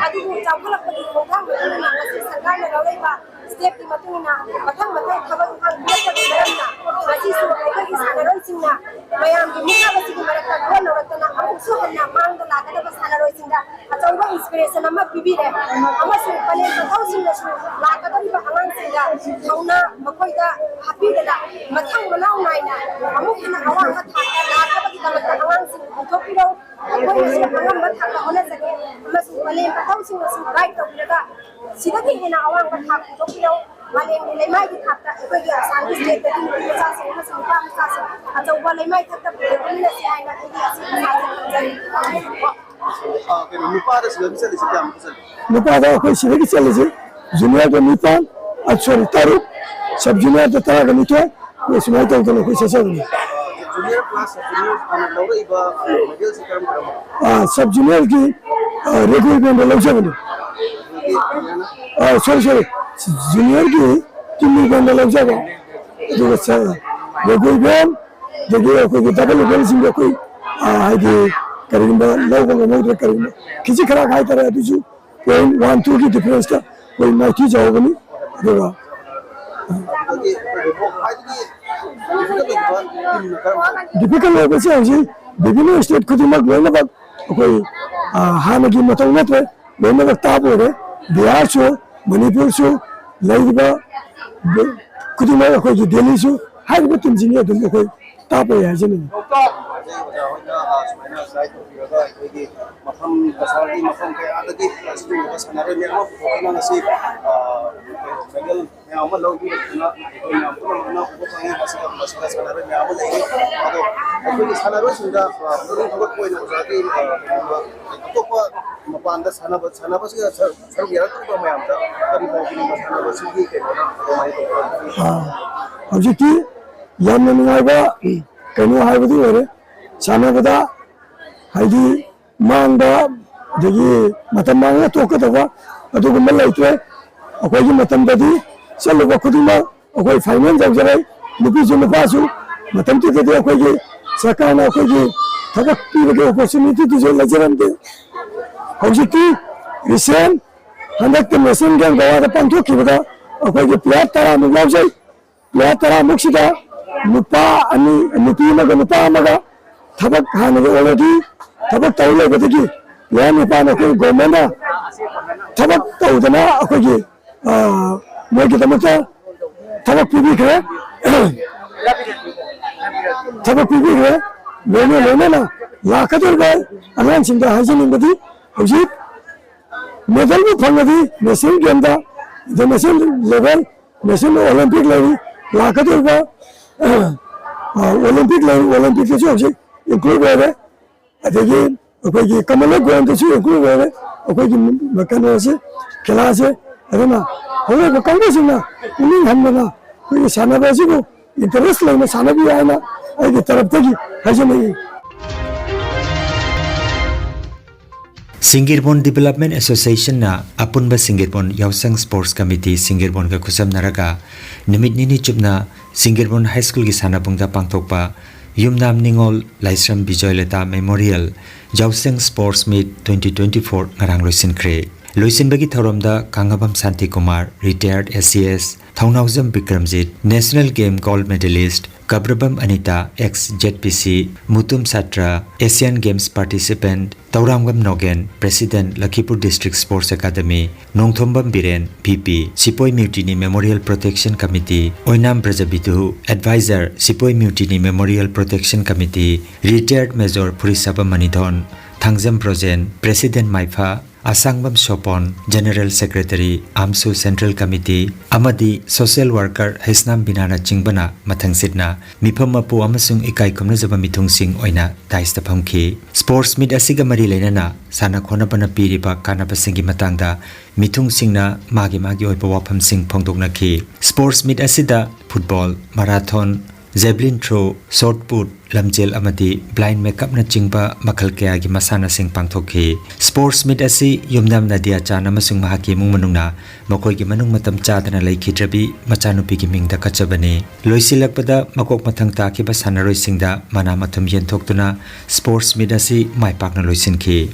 ꯑꯗꯨꯕꯨ ꯆꯥꯎꯈꯠꯂꯛꯄꯒꯤ ꯈꯣꯡꯊꯥꯡ ꯃꯇꯨꯡ ꯏꯟꯅ ꯉꯁꯤ ꯁꯔꯀꯥꯔꯅ ꯂꯧꯔꯛꯏꯕ ꯁ꯭ꯇꯦꯞꯀꯤ ꯃꯇꯨꯡ ꯏꯟꯅ ꯃꯊꯪ ꯃꯊꯪ ꯊꯕꯛ ꯏꯪꯈꯥꯡ ꯄꯤꯔꯛꯄꯒꯤ ꯃꯔꯝꯅ ꯉꯁꯤ ꯃꯌꯥꯝꯒꯤ ꯃꯤꯠꯌꯦꯡ ꯑꯁꯤꯒꯤ ꯃꯔꯛꯇ ꯂꯣꯟ ꯂꯧꯔꯛꯇꯅ ꯑꯃꯨꯛꯁꯨ ꯍꯟꯅ ꯃꯥꯡꯗ ꯂꯥꯛꯀꯗꯕ ꯁꯥꯟꯅꯔꯣꯏꯁꯤꯡꯗ ꯑꯆꯧꯕ inspiration ꯑꯃ ꯄꯤꯕꯤꯔꯦ꯫ ꯑꯃꯁꯨꯡ ꯄꯂꯦꯝ ꯄꯟꯊꯧꯁꯤꯡꯅꯁꯨ ꯂꯥꯛꯀꯗꯧꯔꯤꯕ ꯑꯉꯥꯡꯁꯤꯡꯗ ꯊꯧꯅꯥ ꯃꯈꯣꯏꯗ ꯍꯥꯞꯄꯤꯗꯅ ꯃꯊꯪ ꯃꯅꯥꯎ ꯅꯥꯏꯅ ꯑꯃꯨꯛ ꯍꯦꯟꯅ ꯑꯋꯥꯡꯕ ꯊꯥꯛꯇ ꯂꯥꯛꯅꯕꯒꯤꯗꯃꯛꯇ ꯑꯉꯥꯡꯁꯤꯡ ꯄꯨꯊꯣꯛꯄꯤꯔꯧ꯫ ꯑꯩꯈꯣꯏꯅꯁꯨ ꯑꯉꯝꯕ ꯊꯥꯛꯇ ꯍꯣꯠꯅꯖꯒꯦ ꯑꯃꯁꯨꯡ ꯄꯂꯦꯝ ꯄꯟꯊꯧꯁꯤꯡꯅꯁꯨ guide ꯇꯧꯕꯤꯔꯒ ꯁꯤꯗꯒꯤ ꯍꯦꯟꯅ ꯑꯋꯥꯡꯕ ꯊꯥꯛ ꯄꯨꯊꯣꯛꯄꯤꯔꯧ꯫ ꯃꯥꯂꯦꯝꯒꯤ ꯂꯩꯃꯥꯏꯒꯤ ꯊꯥꯛꯇ ꯑꯩꯈꯣꯏꯒꯤ ꯑꯁꯥꯝꯒꯤ stateꯇꯒꯤ ꯅꯨꯄꯤ ꯃꯆꯥꯁꯤꯡ ꯑꯃꯁꯨꯡ ꯅꯨꯄꯥ ꯃꯆꯥꯁꯤꯡ ꯑꯆꯧꯕ ꯂꯩꯃꯥꯏ ꯊꯛꯇ ꯄꯨꯊꯣꯛꯃꯤꯟꯅꯁꯤ ꯍꯥꯏꯅ ꯑꯩꯒꯤ ꯑꯁꯤ ꯑꯁꯥꯁꯦ ꯊꯝꯖꯔꯤ꯫ ꯑ, ꯀꯩꯅꯣ, ꯅꯨꯄꯥꯗ ꯁꯤꯗꯒꯤ ꯆꯠꯂꯤꯁꯤ ꯀꯌꯥꯃꯨꯛꯀ ꯆꯠꯂꯤ? ꯅꯨꯄꯥꯗ ꯑꯩꯈꯣꯏ ꯁꯤꯗꯒꯤ ꯆꯠꯂꯤꯁꯤ juniorꯗ ꯅꯤꯄꯥꯟ, ꯑ, sorry, ꯇꯔꯨꯛ, sub juniorꯗ ꯇꯔꯥꯒ ꯅꯤꯊꯣꯏ, ꯑꯩꯈꯣꯏ ꯁꯨꯃꯥꯏꯅ ꯇꯧꯗꯅ ꯑꯩꯈꯣꯏ ꯆꯠꯆꯕꯅꯤ꯫ Junior class, sub junior ꯍꯥꯟꯅ ꯂꯧꯔꯛꯏꯕ, ꯑ, medalꯁꯤ ꯀꯔꯝ ꯀꯔꯝꯕ? ꯑ, sub juniorꯒꯤ, ꯑ, ꯔꯦꯒꯨꯏꯕꯦꯟꯗ ꯂꯧꯖꯕꯅꯤ꯫ ꯑꯗꯒꯤ juniorꯅ? ꯑ, sorry, sorry, juniorꯒꯤ ꯀꯤꯝꯂꯤꯕꯦꯟꯗ ꯂꯧꯖꯕ꯫ ꯑꯗꯨꯒ ꯁ-, ꯔꯦꯒꯨꯏꯕꯦꯟ, ꯑꯗꯒꯤ ꯑꯩꯈꯣꯏꯒꯤ double levelꯁꯤꯡꯗꯣ ꯑꯩꯈꯣꯏ, ꯑ, ꯍꯥꯏꯗꯤ ꯀꯔꯤꯒꯨꯝꯕ ꯂꯧꯕ ꯉꯝꯍꯧꯗ꯭ꯔꯦ, ꯀꯔꯤꯒꯨꯝꯕ ꯈꯤꯖꯤꯛ ꯈꯔ ꯍꯥꯏꯇꯥꯔꯦ, ꯑꯗꯨꯁꯨ point one twoꯒꯤ differenceꯇ ꯑꯩꯈꯣꯏ ꯃꯥꯏꯊꯤꯖꯍꯧꯕꯅꯤ꯫ ꯑꯗꯨꯒ ꯑꯗꯒꯤ ꯈ꯭ꯋꯥꯏꯗꯒꯤ difficult ꯑꯣꯏꯕ teamꯅ ꯀꯔꯝꯕ? Difficult ꯑꯣꯏꯕꯁꯦ ꯍꯧꯖꯤꯛ ꯕꯤꯚꯤꯟꯅ state ꯈꯨꯗꯤꯡꯃꯛ ꯂꯣꯏꯅꯃꯛ ꯑꯩꯈꯣꯏ, ꯑ, ꯍꯥꯟꯅꯒꯤ ꯃꯇꯧ ꯅꯠꯇ꯭ꯔꯦ, ꯂꯣꯏꯅꯃꯛ ꯇꯥꯞ ꯑꯣꯏꯔꯦ꯫ ꯕꯤꯍꯥꯔꯁꯨ, ꯃꯅꯤꯄꯨꯔꯁꯨ, ꯂꯩꯔꯤꯕ ꯈꯨꯗꯤꯡꯃꯛ ꯑꯩꯈꯣꯏꯒꯤ ꯗꯦꯜꯂꯤꯁꯨ, ꯍꯥꯏꯔꯤꯕ teamꯁꯤꯡꯁꯦ ꯑꯗꯨꯝ ꯑꯩꯈꯣꯏ ꯇꯥꯞ ꯑꯣꯏ ꯍꯥꯏꯖꯅꯤꯡꯉꯤ꯫ ꯍꯧꯖꯤꯛ ꯑꯣꯖꯥ ꯍꯣꯏꯅ, ꯑ, ꯁꯨꯃꯥꯏꯅ guide ꯇꯧꯕꯤꯔꯒ ꯑꯩꯈꯣꯏꯒꯤ ꯃꯐꯝ, ꯀꯁꯥꯔꯒꯤ ꯃꯐꯝ ꯀꯌꯥꯗꯒꯤ ꯑꯁꯤꯒꯨꯝꯂꯕ ꯁꯥꯟꯅꯔꯣꯏ ꯃꯌꯥꯝ ꯑꯃ ꯄꯨꯊꯣꯛꯇꯨꯅ ꯉꯁꯤ, ꯑ, medal ꯃꯌꯥꯝ ꯑꯃ ꯂꯧꯕꯤꯔꯛꯇꯨꯅ ꯑꯩꯈꯣꯏ ꯃꯌꯥꯝ ꯄꯨꯝꯅꯃꯛꯅ ꯎꯕ ꯐꯪꯉꯤ꯫ ꯃꯁꯤꯗ, ꯃꯁꯤꯗ ꯁꯥꯟꯅꯔꯣꯏ ꯃꯌꯥꯝ ꯑꯃ ꯂꯩꯔꯤ꯫ ꯑꯗꯣ ꯑꯩꯈꯣꯏꯒꯤ ꯁꯥꯟꯅꯔꯣꯏꯁꯤꯡꯗ, ꯑ, ꯄꯨꯛꯅꯤꯡ ꯊꯧꯒꯠꯄ ꯑꯣꯏꯅ ꯑꯣꯖꯥꯒꯤ, ꯑ, ꯀꯩꯅꯣꯝꯃ ꯑꯇꯣꯞꯄ ꯃꯄꯥꯟꯗ ꯁꯥꯟꯅꯕ, ꯁꯥꯟꯅꯕꯁꯤꯗ ꯁꯔꯨꯛ, ꯁꯔꯨꯛ ꯌꯥꯔꯛꯇ꯭ꯔꯤꯕ ꯃꯌꯥꯝꯗ ꯀꯔꯤ ꯄꯥꯎ ꯄꯤꯅꯤꯡꯕ, ꯁꯥꯟꯅꯕꯁꯤꯒꯤ ꯀꯩꯅꯣꯗ ꯀꯃꯥꯏꯅ ꯇꯧꯕ? ꯑ, ꯍꯧꯖꯤꯛꯇꯤ ꯌꯥꯝꯅ ꯅꯨꯡꯉꯥꯏꯕ ꯀꯩꯅꯣ ꯍꯥꯏꯕꯗꯨ ꯑꯣꯏꯔꯦ꯫ ꯁꯥꯟꯅꯕꯗ ꯍꯥꯏꯗꯤ ꯃꯥꯡꯕ, ꯑꯗꯒꯤ ꯃꯇꯝ ꯃꯥꯡꯉꯒ ꯇꯣꯛꯀꯗꯕ ꯑꯗꯨꯒꯨꯝꯕ ꯂꯩꯇ꯭ꯔꯦ꯫ ꯑꯩꯈꯣꯏꯒꯤ ꯃꯇꯝꯗꯗꯤ ꯆꯠꯂꯨꯕ ꯈꯨꯗꯤꯡꯃꯛ ꯑꯩꯈꯣꯏ final ꯌꯧꯖꯔꯦ, ꯅꯨꯄꯤꯁꯨ ꯅꯨꯄꯥꯁꯨ꯫ ꯃꯇꯝꯗꯨꯗꯗꯤ ꯑꯩꯈꯣꯏꯒꯤ ꯁꯔꯀꯥꯔꯅ ꯑꯩꯈꯣꯏꯒꯤ ꯊꯕꯛ ꯄꯤꯕꯒꯤ opportunityꯗꯨꯁꯨ ꯂꯩꯖꯔꯝꯗꯦ꯫ ꯍꯧꯖꯤꯛꯇꯤ recent ꯍꯟꯗꯛꯇ national game ꯒꯋꯥꯗ ꯄꯥꯡꯊꯣꯛꯈꯤꯕꯗ ꯑꯩꯈꯣꯏꯒꯤ player ꯇꯔꯥꯃꯨꯛ ꯌꯥꯎꯖꯩ꯫ Player ꯇꯔꯥꯃꯨꯛꯁꯤꯗ ꯅꯨꯄꯥ ꯑꯅꯤ, ꯅꯨꯄꯤ ꯑꯃꯒ ꯅꯨꯄꯥ ꯑꯃꯒ ꯊꯕꯛ ꯍꯥꯟꯅꯒꯤ already ꯊꯕꯛ ꯇꯧ ꯂꯩꯕꯗꯒꯤ ꯃꯌꯥꯝ ꯅꯨꯄꯥꯅ ꯑꯩꯈꯣꯏ government ꯅ ꯊꯕꯛ ꯇꯧꯗꯅ ꯑꯩꯈꯣꯏꯒꯤ, ꯑ, ꯃꯣꯏꯒꯤꯗꯃꯛꯇ ꯊꯕꯛ ꯄꯤꯕꯤꯈ꯭ꯔꯦ꯫ ꯊꯕꯛ ꯄꯤꯕꯤꯈ꯭ꯔꯦ꯫ ꯂꯣꯏꯅ ꯂꯣꯏꯅꯅ ꯂꯥꯛꯀꯗꯧꯔꯤꯕ ꯑꯉꯥꯡꯁꯤꯡꯗ ꯍꯥꯏꯖꯅꯤꯡꯕꯗꯤ, ꯍꯧꯖꯤꯛ medal ꯕꯨ ꯐꯪꯉꯗꯤ national game ꯗ, international level, national Olympic ꯂꯩꯔꯤ, ꯂꯥꯛꯀꯗꯧꯔꯤꯕ, ꯑ, Olympic ꯂꯩꯔꯤ, Olympic ꯇꯁꯨ ꯍꯧꯖꯤꯛ include ꯑꯣꯏꯔꯦ꯫ ꯑꯗꯒꯤ ꯑꯩꯈꯣꯏꯒꯤ Commonwealth Game ꯗꯁꯨ include ꯑꯣꯏꯔꯦ꯫ ꯑꯩꯈꯣꯏꯒꯤ ꯀꯩꯅꯣꯁꯦ, ꯈꯦꯂꯥꯁꯦ, ꯑꯗꯨꯅ ꯍꯧꯔꯛꯏꯕ ꯀꯥꯡꯕꯨꯁꯤꯡꯅ ꯄꯨꯛꯅꯤꯡ ꯍꯟꯗꯅ ꯑꯩꯈꯣꯏꯒꯤ ꯁꯥꯟꯅꯕ ꯑꯁꯤꯕꯨ interest ꯂꯩꯅ ꯁꯥꯟꯅꯕꯤꯌꯨ ꯍꯥꯏꯅ ꯑꯩꯒꯤ ꯇꯔꯞꯇꯒꯤ ꯍꯥꯏꯖꯅꯤꯡꯏ꯫ ꯁꯤꯡꯒꯤꯔꯕꯣꯟ Development Association ꯅ ꯑꯄꯨꯟꯕ ꯁꯤꯡꯒꯤꯔꯕꯣꯟ ꯌꯥꯎꯁꯪ Sports Committee ꯁꯤꯡꯒꯤꯔꯕꯣꯟꯒ ꯈꯨꯠꯁꯝꯅꯔꯒ ꯅꯨꯃꯤꯠ ꯅꯤꯅꯤ ꯆꯨꯞꯅ ꯁꯤꯡꯒꯤꯔꯕꯣꯟ High School ꯒꯤ ꯁꯥꯟꯅꯕꯨꯡꯗ ꯄꯥꯡꯊꯣꯛꯄ ꯌꯨꯝꯅꯥꯝ ꯅꯤꯉꯣꯜ ꯂꯥꯏꯁ꯭ꯔꯝ ꯕꯤꯖꯣꯏꯂꯇꯥ Memorial ꯌꯥꯎꯁꯪ Sports Meet twenty twenty-four ꯉꯔꯥꯡ ꯂꯣꯏꯁꯤꯟꯈ꯭ꯔꯦ꯫ ꯂꯣꯏꯁꯤꯟꯕꯒꯤ ꯊꯧꯔꯝꯗ ꯀꯥꯡꯉꯕꯝ Shantikumar, retired A C S, Thounaojam Bikramjit, National Game Gold Medalist, ꯀꯕ꯭ꯔꯕꯝ Anita, ex Z P C, Mutum ꯁꯥꯇ꯭ꯔ, Asian Games participant, ꯇꯧꯔꯥꯝꯒꯝ ꯅꯣꯒꯦꯟ, President, Lakhipur District Sports Academy, Nongthombam Biren, V P, ꯁꯤꯄꯣꯏ Mutiny Memorial Protection Committee, ꯑꯣꯏꯅꯥꯝ Brajabidhu, Advisor, ꯁꯤꯄꯣꯏ Mutiny Memorial Protection Committee, retired Major ꯐꯨꯔꯤꯁꯥꯕꯝ ꯃꯅꯤꯊꯣꯟ, Thangjam Brojen, President ꯃꯥꯏꯐꯥ, ꯑꯁꯥꯡꯕꯝ ꯁꯣꯄꯣꯟ, General Secretary, AMSU Central Committee, ꯑꯃꯗꯤ social worker Heisnam ꯕꯤꯅꯥꯅꯆꯤꯡꯕꯅ ꯃꯊꯪꯁꯤꯠꯅ ꯃꯤꯐꯝ ꯃꯄꯨ ꯑꯃꯁꯨꯡ ꯏꯀꯥꯏ ꯈꯨꯝꯅꯖꯕ ꯃꯤꯊꯨꯡꯁꯤꯡ ꯑꯣꯏꯅ dais ꯇ ꯐꯝꯈꯤ꯫ Sports Meet ꯑꯁꯤꯒ ꯃꯔꯤ ꯂꯩꯅꯅ ꯁꯥꯟꯅ ꯈꯣꯠꯅꯕꯅ ꯄꯤꯔꯤꯕ ꯀꯥꯟꯅꯕꯁꯤꯡꯒꯤ ꯃꯇꯥꯡꯗ ꯃꯤꯊꯨꯡꯁꯤꯡꯅ ꯃꯥꯒꯤ ꯃꯥꯒꯤ ꯑꯣꯏꯕ ꯋꯥꯐꯝꯁꯤꯡ ꯐꯣꯡꯗꯣꯛꯅꯈꯤ꯫ Sports Meet ꯑꯁꯤꯗ football, marathon, javelin throw, shot put, ꯂꯝꯖꯦꯜ ꯑꯃꯗꯤ blind makeup ꯅꯆꯤꯡꯕ ꯃꯈꯜ ꯀꯌꯥꯒꯤ ꯃꯁꯥꯟꯅꯁꯤꯡ ꯄꯥꯡꯊꯣꯛꯈꯤ꯫ Sports Meet ꯑꯁꯤ ꯌꯨꯝꯅꯥꯝ ꯅꯗꯤꯌꯥ ꯆꯥꯟ ꯑꯃꯁꯨꯡ ꯃꯍꯥꯛꯀꯤ ꯏꯃꯨꯡ ꯃꯅꯨꯡꯅ ꯃꯈꯣꯏꯒꯤ ꯃꯅꯨꯡ ꯃꯇꯝ ꯆꯥꯗꯅ ꯂꯩꯈꯤꯗ꯭ꯔꯕꯤ ꯃꯆꯥꯅꯨꯄꯤꯒꯤ ꯃꯤꯡꯗ ꯀꯠꯆꯕꯅꯤ꯫ ꯂꯣꯏꯁꯤꯜꯂꯛꯄꯗ ꯃꯀꯣꯛ ꯃꯊꯪ ꯇꯥꯈꯤꯕ ꯁꯥꯟꯅꯔꯣꯏꯁꯤꯡꯗ ꯃꯅꯥ ꯃꯊꯨꯝ ꯌꯦꯟꯊꯣꯛꯇꯨꯅ Sports Meet ꯑꯁꯤ ꯃꯥꯏ ꯄꯥꯛꯅ ꯂꯣꯏꯁꯤꯟꯈꯤ꯫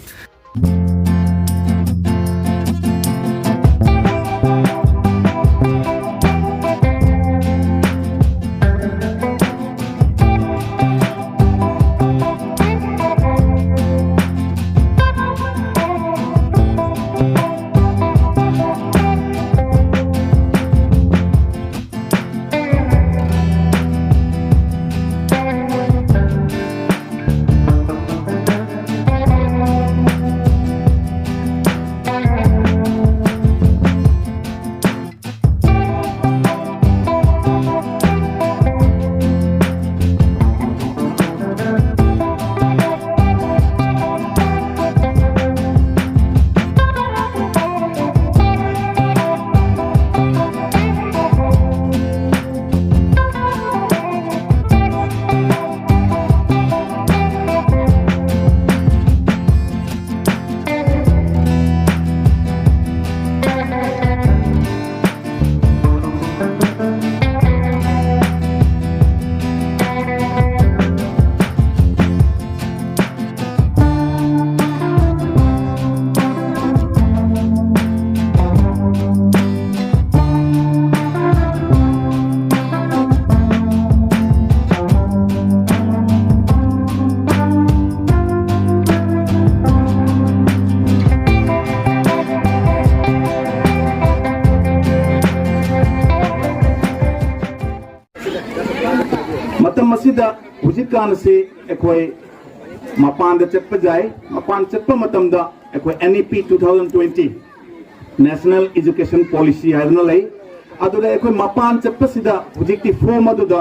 ꯃꯁꯤꯗ ꯍꯧꯖꯤꯛꯀꯥꯟꯁꯤ ꯑꯩꯈꯣꯏ ꯃꯄꯥꯟꯗ ꯆꯠꯄ ꯌꯥꯏ꯫ ꯃꯄꯥꯟ ꯆꯠꯄ ꯃꯇꯝꯗ ꯑꯩꯈꯣꯏ N E P two thousand twenty, National Education Policy ꯍꯥꯏꯗꯨꯅ ꯂꯩ꯫ ꯑꯗꯨꯗ ꯑꯩꯈꯣꯏ ꯃꯄꯥꯟ ꯆꯠꯄꯁꯤꯗ ꯍꯧꯖꯤꯛꯇꯤ ꯐꯣꯔꯝ ꯑꯗꯨꯗ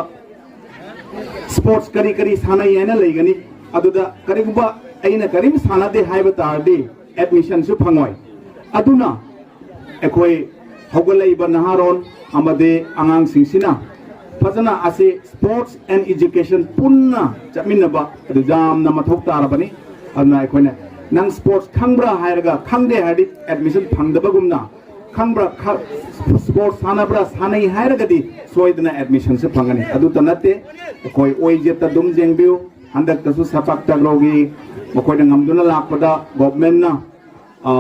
ꯁ꯭ꯄꯣꯔꯠꯁ ꯀꯔꯤ ꯀꯔꯤ ꯁꯥꯟꯅꯩ ꯍꯥꯏꯅ ꯂꯩꯒꯅꯤ꯫ ꯑꯗꯨꯗ ꯀꯔꯤꯒꯨꯝꯕ ꯑꯩꯅ ꯀꯔꯤꯝ ꯁꯥꯟꯅꯗꯦ ꯍꯥꯏꯕ ꯇꯥꯔꯗꯤ ꯑꯦꯗꯃꯤꯁꯟꯁꯨ ꯐꯪꯉꯣꯏ꯫ ꯑꯗꯨꯅ ꯑꯩꯈꯣꯏ ꯍꯧꯒꯠꯂꯛꯏꯕ ꯅꯍꯥꯔꯣꯟ ꯑꯃꯗꯤ ꯑꯉꯥꯡꯁꯤꯡꯁꯤꯅ ꯐꯖꯅ ꯑꯁꯤ sports and education ꯄꯨꯟꯅ ꯆꯠꯃꯤꯟꯅꯕ ꯑꯗꯨ ꯌꯥꯝꯅ ꯃꯊꯧ ꯇꯥꯔꯕꯅꯤ꯫ ꯑꯗꯨꯅ ꯑꯩꯈꯣꯏꯅ ꯅꯪ ꯁ꯭ꯄꯣꯔꯠꯁ ꯈꯪꯕ꯭ꯔꯥ ꯍꯥꯏꯔꯒ ꯈꯪꯗꯦ ꯍꯥꯏꯔꯗꯤ ꯑꯦꯗꯃꯤꯁꯟ ꯐꯪꯗꯕꯒꯨꯝꯅ, ꯈꯪꯕ꯭ꯔꯥ, ꯁ꯭ꯄꯣꯔꯠꯁ ꯁꯥꯟꯅꯕ꯭ꯔꯥ, ꯁꯥꯟꯅꯩ ꯍꯥꯏꯔꯒꯗꯤ ꯁꯣꯏꯗꯅ ꯑꯦꯗꯃꯤꯁꯟꯁꯦ ꯐꯪꯒꯅꯤ꯫ ꯑꯗꯨꯇ ꯅꯠꯇꯦ, ꯑꯩꯈꯣꯏ ꯑꯣꯏꯖꯦꯠꯇ ꯑꯗꯨꯝ ꯌꯦꯡꯕꯤꯌꯨ꯫ ꯍꯟꯗꯛꯇꯁꯨ ꯁꯐꯥꯛ ꯇꯥꯒ꯭ꯔꯣꯒꯤ ꯃꯈꯣꯏꯅ ꯉꯝꯗꯨꯅ ꯂꯥꯛꯄꯗ ꯒꯣꯚꯔꯟꯃꯦꯟꯠꯅ, ꯑ,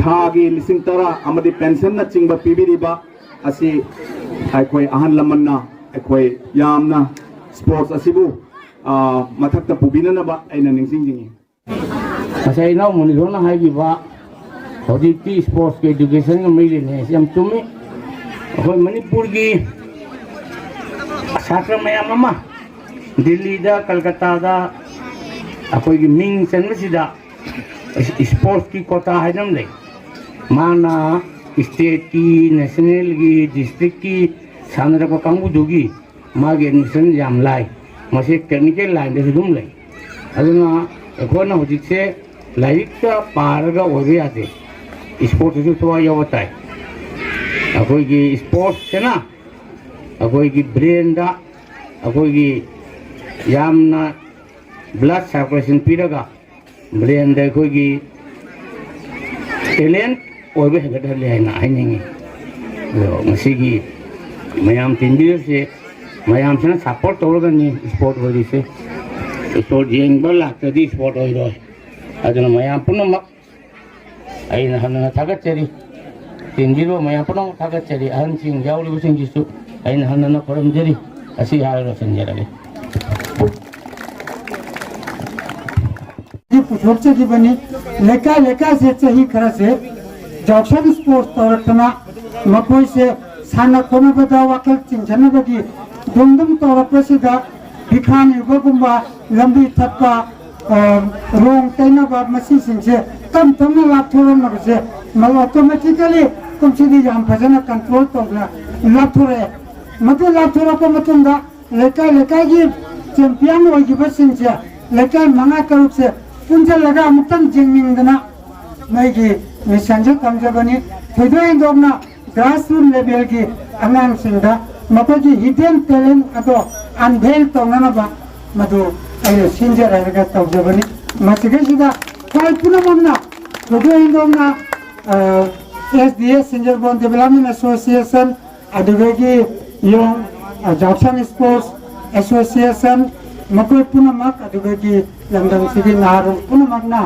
ꯊꯥꯒꯤ ꯂꯤꯁꯤꯡ ꯇꯔꯥ ꯑꯃꯗꯤ ꯄꯦꯟꯁꯟꯅꯆꯤꯡꯕ ꯄꯤꯕꯤꯔꯤꯕ ꯑꯁꯤ ꯑꯩꯈꯣꯏ ꯑꯍꯜ ꯂꯃꯟꯅ ꯑꯩꯈꯣꯏ ꯌꯥꯝꯅ ꯁ꯭ꯄꯣꯔꯠꯁ ꯑꯁꯤꯕꯨ, ꯑ, ꯃꯊꯛꯇ ꯄꯨꯕꯤꯅꯅꯕ ꯑꯩꯅ ꯅꯤꯡꯁꯤꯡꯖꯅꯤꯡꯏ꯫ ꯉꯁꯥꯏ ꯏꯅꯥꯎ ꯃꯅꯤꯊꯣꯏꯅ ꯍꯥꯏꯈꯤꯕ ꯍꯧꯖꯤꯛꯇꯤ ꯁ꯭ꯄꯣꯔꯠꯁꯀꯤ ꯑꯦꯗꯨꯀꯦꯁꯟꯒ ꯃꯔꯤ ꯂꯩꯅꯩ ꯍꯥꯏꯁꯤ ꯌꯥꯝ ꯆꯨꯝꯃꯤ꯫ ꯑꯩꯈꯣꯏ ꯃꯅꯤꯄꯨꯔꯒꯤ ꯁꯥꯇ꯭ꯔ ꯃꯌꯥꯝ ꯑꯃ ꯗꯤꯜꯂꯤꯗ, ꯀꯜꯀꯇꯥꯗ ꯑꯩꯈꯣꯏꯒꯤ ꯃꯤꯡ ꯆꯟꯕꯁꯤꯗ ꯁ꯭ꯄꯣꯔꯠꯁꯀꯤ ꯀꯣꯇꯥ ꯍꯥꯏꯅ ꯑꯃ ꯂꯩ꯫ ꯃꯥꯅ ꯁ꯭ꯇꯦꯠꯀꯤ, ꯅꯦꯁꯅꯦꯜꯒꯤ, ꯗꯤꯁꯇ꯭ꯔꯤꯛꯀꯤ ꯁꯥꯟꯅꯔꯛꯄ ꯀꯥꯡꯕꯨꯗꯨꯒꯤ ꯃꯥꯒꯤ ꯑꯦꯗꯃꯤꯁꯟ ꯌꯥꯝ ꯂꯥꯏ꯫ ꯃꯁꯤ ꯇꯦꯛꯅꯤꯀꯦꯜ ꯂꯥꯏꯟꯗꯁꯨ ꯑꯗꯨꯝ ꯂꯩ꯫ ꯑꯗꯨꯅ ꯑꯩꯈꯣꯏꯅ ꯍꯧꯖꯤꯛꯁꯦ ꯂꯥꯏꯔꯤꯛꯇ ꯄꯥꯔꯒ ꯑꯣꯏꯕ ꯌꯥꯗꯦ, ꯁ꯭ꯄꯣꯔꯠꯇꯁꯨ ꯊꯋꯥꯏ ꯌꯥꯎꯕ ꯇꯥꯏ꯫ ꯑꯩꯈꯣꯏꯒꯤ ꯁ꯭ꯄꯣꯔꯠꯁꯁꯤꯅ ꯑꯩꯈꯣꯏꯒꯤ ꯕ꯭ꯔꯦꯟꯗ ꯑꯩꯈꯣꯏꯒꯤ ꯌꯥꯝꯅ ꯕ꯭ꯂꯗ ꯁꯥꯔꯀꯨꯂꯦꯁꯟ ꯄꯤꯔꯒ ꯕ꯭ꯔꯦꯟꯗ ꯑꯩꯈꯣꯏꯒꯤ ꯇꯦꯂꯦꯟꯠ ꯑꯣꯏꯕ ꯍꯦꯟꯒꯠꯍꯜꯂꯤ ꯍꯥꯏꯅ ꯍꯥꯏꯅꯤꯡꯉꯤ꯫ ꯑꯗꯣ ꯉꯁꯤꯒꯤ ꯃꯌꯥꯝ ꯇꯤꯟꯕꯤꯔꯤꯕꯁꯦ ꯃꯌꯥꯝꯁꯤꯅ ꯁꯞꯄꯣꯔꯠ ꯇꯧꯔꯒꯅꯤ ꯁ꯭ꯄꯣꯔꯠ ꯑꯣꯏꯔꯤꯁꯦ꯫ ꯁ꯭ꯄꯣꯔꯠ ꯌꯦꯡꯕ ꯂꯥꯛꯇ꯭ꯔꯗꯤ ꯁ꯭ꯄꯣꯔꯠ ꯑꯣꯏꯔꯣꯏ꯫ ꯑꯗꯨꯅ ꯃꯌꯥꯝ ꯄꯨꯝꯅꯃꯛ ꯑꯩꯅ ꯍꯟꯅ ꯊꯥꯒꯠꯆꯔꯤ꯫ ꯇꯤꯟꯕꯤꯔꯤꯕ ꯃꯌꯥꯝ ꯄꯨꯝꯅꯃꯛ ꯊꯥꯒꯠꯆꯔꯤ꯫ ꯑꯍꯟꯁꯤꯡ ꯌꯥꯎꯔꯤꯕꯁꯤꯡꯁꯤꯁꯨ ꯑꯩꯅ ꯍꯟꯅ ꯈꯨꯔꯨꯝꯖꯔꯤ꯫ ꯑꯁꯤ ꯍꯥꯏꯔꯒ ꯂꯣꯏꯁꯤꯟꯖꯔꯒꯦ꯫ ꯄꯨꯊꯣꯛꯆꯈꯤꯕꯅꯤ꯫ ꯂꯩꯀꯥꯏ ꯂꯩꯀꯥꯏꯁꯦ ꯆꯍꯤ ꯈꯔꯁꯦ ꯌꯥꯎꯁꯪ ꯁ꯭ꯄꯣꯔꯠꯁ ꯇꯧꯔꯛꯇꯅ ꯃꯈꯣꯏꯁꯦ ꯁꯥꯟꯅ ꯈꯣꯠꯅꯕꯗ ꯋꯥꯈꯜ ꯆꯤꯡꯁꯤꯟꯅꯕꯒꯤ ꯗꯨꯝ ꯗꯨꯝ ꯇꯧꯔꯛꯄꯁꯤꯗ ꯕꯤꯈꯥ ꯅꯤꯕꯒꯨꯝꯕ, ꯂꯝꯕꯤ ꯊꯠꯄ, ꯑ, ꯔꯣꯡ ꯇꯩꯅꯕ, ꯃꯁꯤꯁꯤꯡꯁꯦ ꯇꯞ ꯇꯞꯅ ꯂꯥꯞꯊꯣꯔꯛꯅꯕꯁꯦ ꯃꯗꯨ automatically ꯀꯨꯝꯁꯤꯗꯤ ꯌꯥꯝ ꯐꯖꯅ control ꯇꯧꯗꯅ ꯂꯥꯞꯊꯣꯔꯛꯑꯦ꯫ ꯃꯗꯨ ꯂꯥꯞꯊꯣꯔꯛꯄ ꯃꯇꯨꯡꯗ ꯂꯩꯀꯥꯏ ꯂꯩꯀꯥꯏꯒꯤ champion ꯑꯣꯏꯈꯤꯕꯁꯤꯡꯁꯦ, ꯂꯩꯀꯥꯏ ꯃꯉꯥ ꯇꯔꯨꯛꯁꯦ ꯄꯨꯟꯁꯤꯜꯂꯒ ꯑꯃꯨꯛꯇꯪ ꯌꯦꯡꯅꯤꯡꯗꯅ ꯃꯣꯏꯒꯤ missionꯁꯦ ꯇꯝꯖꯕꯅꯤ꯫ ꯊꯣꯏꯗꯣꯛ ꯍꯦꯟꯗꯣꯛꯅ grassroot levelꯒꯤ ꯑꯉꯥꯡꯁꯤꯡꯗ ꯃꯈꯣꯏꯒꯤ hidden talent ꯑꯗꯣ unveil ꯇꯧꯅꯅꯕ ꯃꯗꯨ ꯑꯩꯅ ꯁꯤꯟꯖꯔꯒ ꯇꯧꯖꯕꯅꯤ꯫ ꯃꯁꯤꯗꯩꯁꯤꯗ ꯈ꯭ꯋꯥꯏ ꯄꯨꯝꯅꯃꯛꯅ ꯊꯣꯏꯗꯣꯛ ꯍꯦꯟꯗꯣꯛꯅ, ꯑ, S D A Singerbon Development Association, ꯑꯗꯨꯗꯒꯤ ꯌꯣꯡ, ꯑ, ꯖꯥꯎꯁꯪ Sports Association, ꯃꯈꯣꯏ ꯄꯨꯝꯅꯃꯛ, ꯑꯗꯨꯗꯒꯤ ꯂꯝꯗꯝꯁꯤꯒꯤ ꯅꯍꯥꯔꯣꯜ ꯄꯨꯝꯅꯃꯛꯅ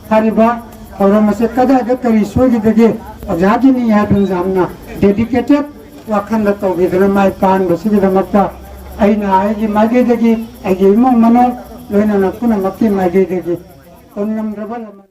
ꯍꯥꯏꯔꯤꯕ ꯊꯧꯔꯝ ꯑꯁꯤ ꯀꯗꯥꯏꯗ ꯀꯔꯤ ꯁꯣꯏꯈꯤꯕꯒꯦ, ꯑꯣꯖꯥꯒꯤꯅꯤ ꯍꯥꯏꯗꯨꯅ ꯌꯥꯝꯅ dedicated ꯋꯥꯈꯜꯗ ꯇꯧꯕꯤꯗꯨꯅ ꯃꯥꯏ ꯄꯥꯟꯕꯁꯤꯒꯤꯗꯃꯛꯇ ꯑꯩꯅ ꯑꯩꯒꯤ ꯃꯥꯏꯀꯩꯗꯒꯤ, ꯑꯩꯒꯤ ꯏꯃꯨꯡ ꯃꯅꯨꯡ, ꯂꯣꯏꯅꯅ ꯄꯨꯝꯅꯃꯛꯀꯤ ꯃꯥꯏꯀꯩꯗꯒꯤ ꯇꯧꯉꯝꯗ꯭ꯔꯕ ꯂꯃꯟ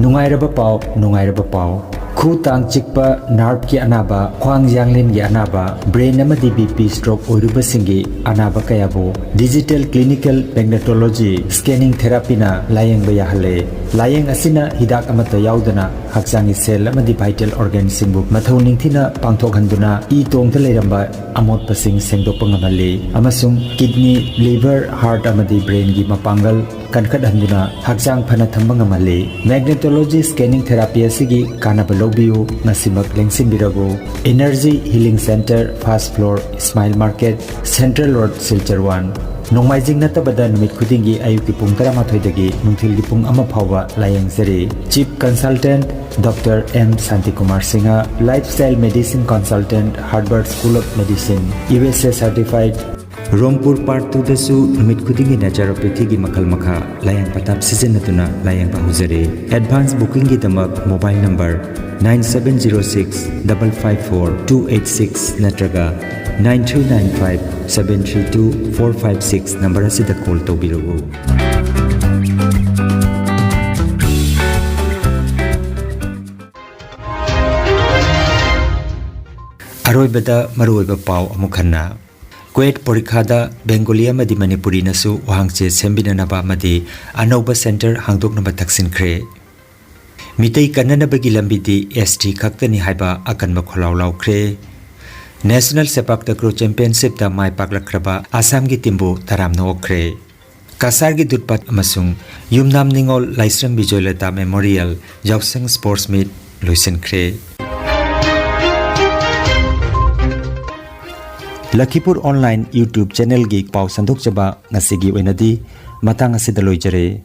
ꯅꯨꯡꯉꯥꯏꯔꯕ ꯄꯥꯎ, ꯅꯨꯡꯉꯥꯏꯔꯕ ꯄꯥꯎ꯫ ꯈꯨ ꯇꯥꯡ ꯆꯤꯛꯄ, nerveꯀꯤ ꯑꯅꯥꯕ, ꯈ꯭ꯋꯥꯡ ꯌꯥꯡꯂꯦꯟꯒꯤ ꯑꯅꯥꯕ, brain ꯑꯃꯗꯤ B P stroke ꯑꯣꯏꯔꯨꯕꯁꯤꯡꯒꯤ ꯑꯅꯥꯕ ꯀꯌꯥꯕꯨ digital clinical magnetology scanning therapyꯅ ꯂꯥꯌꯦꯡꯕ ꯌꯥꯍꯜꯂꯦ꯫ ꯂꯥꯌꯦꯡ ꯑꯁꯤꯅ ꯍꯤꯗꯥꯛ ꯑꯃꯠꯇ ꯌꯥꯎꯗꯅ ꯍꯛꯆꯥꯡꯒꯤ cell ꯑꯃꯗꯤ vital organꯁꯤꯡꯕꯨ ꯃꯊꯧ ꯅꯤꯡꯊꯤꯅ ꯄꯥꯡꯊꯣꯛꯍꯟꯗꯨꯅ ꯏ ꯇꯣꯡꯗ ꯂꯩꯔꯝꯕ ꯑꯃꯣꯠꯄꯁꯤꯡ ꯁꯦꯡꯗꯣꯛꯄ ꯉꯝꯍꯜꯂꯤ ꯑꯃꯁꯨꯡ kidney, liver, heart ꯑꯃꯗꯤ brainꯒꯤ ꯃꯄꯥꯡꯒꯜ ꯀꯟꯈꯠꯍꯟꯗꯨꯅ ꯍꯛꯆꯥꯡ ꯐꯅ ꯊꯝꯕ ꯉꯝꯍꯜꯂꯤ꯫ Magnetology scanning therapy ꯑꯁꯤꯒꯤ ꯀꯥꯟꯅꯕ ꯂꯧꯕꯤꯌꯨ, ꯉꯁꯤꯃꯛ ꯂꯦꯡꯁꯤꯟꯕꯤꯔꯕꯨ꯫ Energy Healing Center, first floor, Smile Market, Central Road, Silchar one꯫ ꯅꯣꯡꯃꯥꯏꯖꯤꯡ ꯅꯠꯇꯕꯗ ꯅꯨꯃꯤꯠ ꯈꯨꯗꯤꯡꯒꯤ ꯑꯌꯨꯛꯀꯤ ꯄꯨꯡ ꯇꯔꯥꯃꯥꯊꯣꯏꯗꯒꯤ ꯅꯨꯡꯊꯤꯜꯒꯤ ꯄꯨꯡ ꯑꯃ ꯐꯥꯎꯕ ꯂꯥꯌꯦꯡꯖꯔꯤ꯫ Chief Consultant Doctor M Shantikumar Singha, Lifestyle Medicine Consultant, Harvard School of Medicine, U S A certified, ꯔꯣꯡꯄꯨꯔ Part twoꯗꯁꯨ ꯅꯨꯃꯤꯠ ꯈꯨꯗꯤꯡꯒꯤ naturopathyꯒꯤ ꯃꯈꯜ ꯃꯈꯥ ꯂꯥꯌꯦꯡ ꯄꯊꯥꯞ ꯁꯤꯖꯤꯟꯅꯗꯨꯅ ꯂꯥꯌꯦꯡꯕ ꯍꯧꯖꯔꯤ꯫ Advance bookingꯒꯤꯗꯃꯛ mobile number nine seven zero six double five four two eight six ꯅꯠꯇ꯭ꯔꯒ nine three nine five seven three two four five six number ꯑꯁꯤꯗ call ꯇꯧꯕꯤꯔꯛꯎ꯫ ꯑꯔꯣꯏꯕꯗ ꯃꯔꯨꯑꯣꯏꯕ ꯄꯥꯎ ꯑꯃꯨꯛ ꯍꯟꯅ꯫ ꯀ꯭ꯋꯦꯠ ꯄꯣꯔꯤꯈꯥꯗ ꯕꯦꯡꯒꯣꯂꯤ ꯑꯃꯗꯤ ꯃꯅꯤꯄꯨꯔꯤꯅꯁꯨ ꯋꯥꯍꯪꯆꯦ ꯁꯦꯝꯕꯤꯅꯅꯕ ꯑꯃꯗꯤ ꯑꯅꯧꯕ ꯁꯦꯟꯇꯔ ꯍꯥꯡꯗꯣꯛꯅꯕ ꯇꯛꯁꯤꯟꯈ꯭ꯔꯦ꯫ ꯃꯤꯇꯩ ꯀꯟꯅꯅꯕꯒꯤ ꯂꯝꯕꯤꯗꯤ ꯑꯦꯁ ꯇꯤ ꯈꯛꯇꯅꯤ ꯍꯥꯏꯕ ꯑꯀꯟꯕ ꯈꯣꯜꯂꯥꯎ ꯂꯥꯎꯈ꯭ꯔꯦ꯫ ꯅꯦꯁꯅꯦꯜ ꯁꯦꯄꯥꯛ ꯇꯀ꯭ꯔꯣ ꯆꯦꯝꯄꯤꯌꯟꯁꯤꯞꯇ ꯃꯥꯏ ꯄꯥꯛꯂꯛꯈ꯭ꯔꯕ ꯑꯁꯥꯝꯒꯤ ꯇꯤꯝꯕꯨ ꯇꯔꯥꯝꯅ ꯑꯣꯛꯈ꯭ꯔꯦ꯫ ꯀꯁꯥꯔꯒꯤ ꯗꯨꯠꯄꯥꯠ ꯑꯃꯁꯨꯡ ꯌꯨꯝꯅꯥꯝ ꯅꯤꯉꯣꯜ ꯂꯥꯏꯁ꯭ꯔꯝ ꯕꯤꯖꯣꯏꯂꯇꯥ ꯃꯦꯃꯣꯔꯤꯌꯦꯜ ꯌꯥꯎꯁꯪ ꯁ꯭ꯄꯣꯔꯠꯁ ꯃꯤꯠ ꯂꯣꯏꯁꯤꯟꯈ꯭ꯔꯦ꯫ ꯂꯈꯤꯄꯨꯔ ꯑꯣꯟꯂꯥꯏꯟ YouTube ꯆꯦꯅꯦꯜꯒꯤ ꯄꯥꯎ ꯁꯟꯗꯣꯛꯆꯕ ꯉꯁꯤꯒꯤ ꯑꯣꯏꯅꯗꯤ ꯃꯇꯥꯡ ꯑꯁꯤꯗ ꯂꯣꯏꯖꯔꯦ꯫